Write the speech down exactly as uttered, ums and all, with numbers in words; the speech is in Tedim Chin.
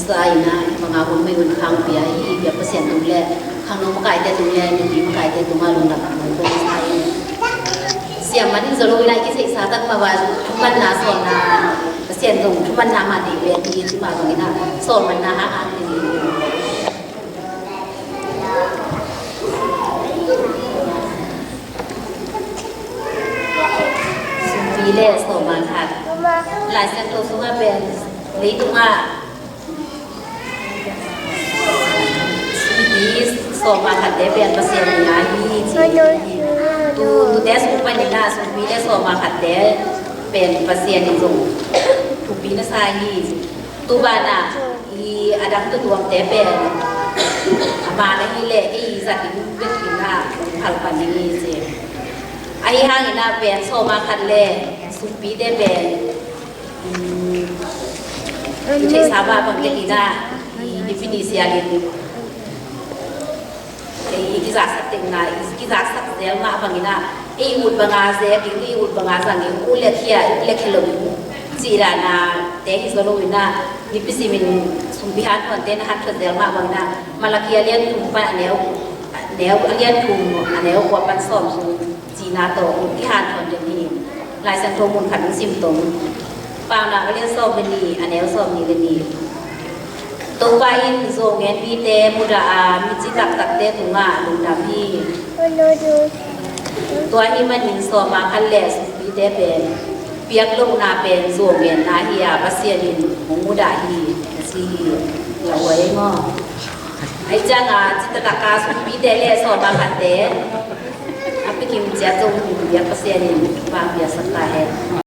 Sa ina, manga hun mai hun khang pia hi, pia Pasian tung le, khangno makaite tung le, mipi makaite tung a lungdam tung sa ina. Siam man in zolo ina i kiseisa tak ma ba, thumanna sawlna, Pasian zong thumanna ma dei pia ti, ti ma zong ina, sawlmanna ha a ti. Sumpi le sawma khat. Lai Siangtho sungah pen, leitungah sumpi sawma khatte pen Pasian ni a hi ci. Tu, tute sung panin ah sumpi le sawma khatte pen Pasian in zong thupi na sa hi. Tu banah i a dang tutuamte pen a man ahi leh ei zat in bek in ah phal pan ding hi ci. Ahi hangin ah pen sawma khat le sumpite pen, um, i theihsa mah bang dek in ah i definition in ei i kizaksak tengna, i kizaksak zel mah bangin ah, ei ut banga zek in, ei ut banga zang in, ut le khia, ut le khia lo in, cih dana te hi zaw lo in ah, nipi simin sumpi hanthawnte na hanthawn zel mah bangin ah, Malakhi a lian thum pan a neu, a neu, a lian thum, a neu kua pan sawm sung cihna tawh ut kihanthawn ding hi. Lai Siangtho mun khat hong sim tong. Paunak a lian sawm le nih, a neu sawm nih le nih. Topa in zuau ngen mite mudah a, mici taktakte tungah lungdam hi. Tua ahih manin sawma khat le sumpite pen piak lohna pen zuau ngenna hi a, Pasian in hong mudah hi, a ci hi. Lauhuai ei maw? Ahi cianga ci taktak a sumpite le sawma khatte a pikim ciat zong hi, biak Pasian in vang piaksak ta hen.